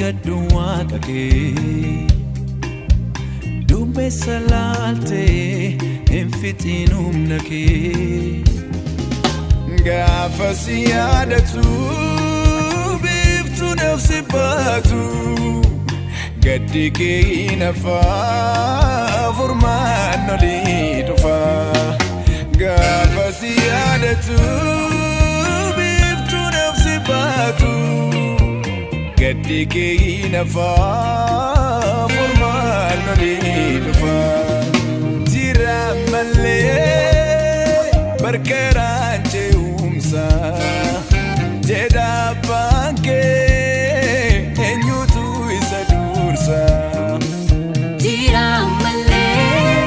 Abdadhu waaqa kee, duumessa laaltee hin fixiin humna kee. Gaafa si yaadatu biiftuu nafsi baatu, gaddi kee hin hafaa, furmaan olii dhufa. Gaafa si yaadatu biiftuu nafsi baatu, gaddi kee hin hafaa, furmaan olii dhufa. Jira malee barkaraan ce'umsa jedha abbaan kee, eenyutu isa dursa? Jira malee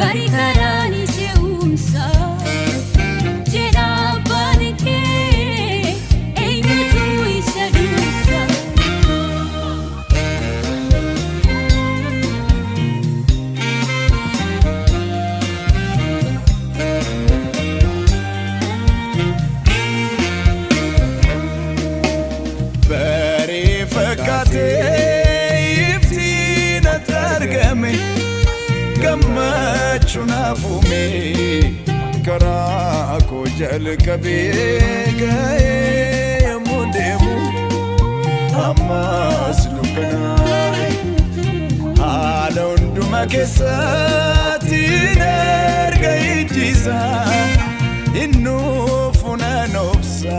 bari karaan ce'umsa jedha abbaan kee, eenyutu isa dursa? Baree fakkaatee iftiin ati argame, gammachuun hafuume, karaa koo jalqabee ga'ee yommuu deemu ammas dukkanaa'e. Haala hunduma keessatti erga ijjiisa innuufu nan obsa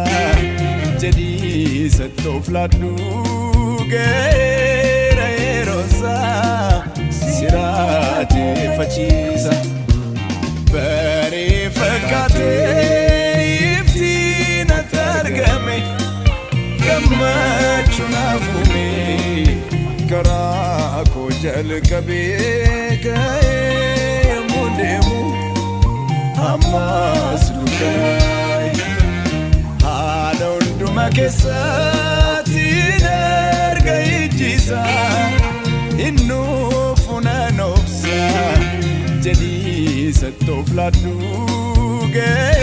jedhii satti of laadhu, ga'eera yeroonsaa si raajeffachiisa. Baree fakkaatee iftiin ati argame, gammachuun hafuume, karaa koo jalqabee ga'ee yommuu deemu ammas dukkanaa'e. Haala hunduma keessatti erga ijjiisa innuufu nan obsa jedhii satti of laadhu ga'eera.